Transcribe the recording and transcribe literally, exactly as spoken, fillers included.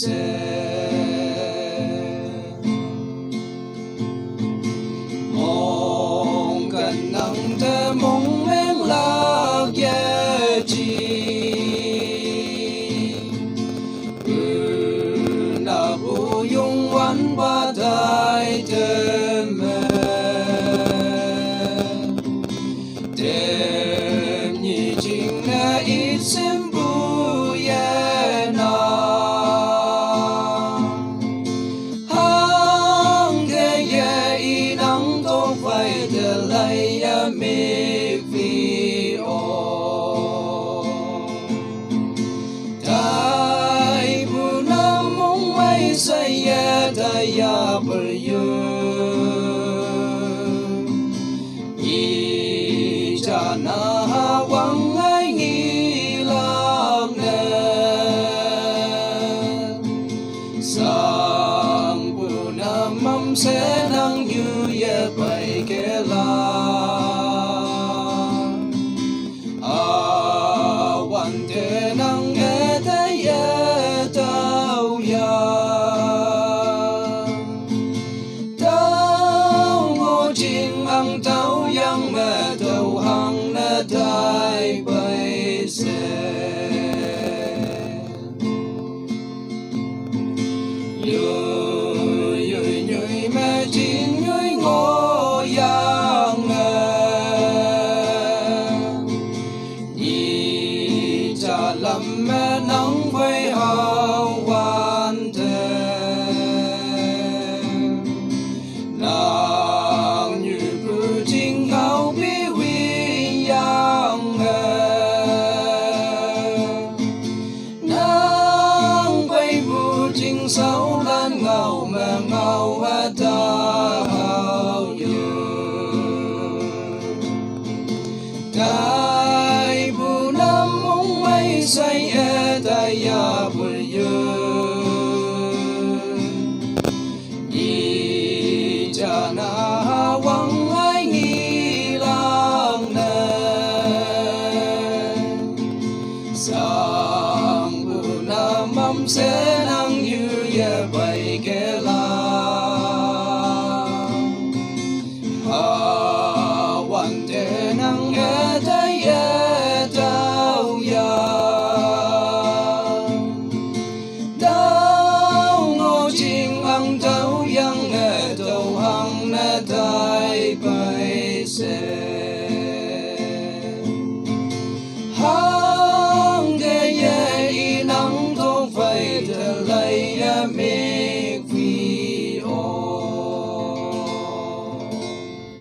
se. Mong kan nang te mong meng lak ye chi. U na bu yung wan ba dai te me. Tem ni jing na i sim bu ye na. Hang ke ye i nang to fai de lai ya mi fi o. Tai bu na mong mai sa ye da ya per yu. Ija na ha wang ngai ngi lak ne. Sang pu na mam se nang yu ye pai ke la. A wan te nang e te ye tau ya. Tau ngo jing ang tau yang me tau hang na dai pai se. Yui, yui, yui me jing yui ngo yang me. Ni ja lam me nang bai hao wan te. Nang yu bu jing hao bi wi yang me. Nang bai bu jing sau lan ngau me ngau ha da hao yu. Dai bu na mong mai sai e da ya bu yu. Ni ja na ha wang ai ngi lang ne. Sang bu na mam se nang yu ye bai ke la. Ha wan te nang e te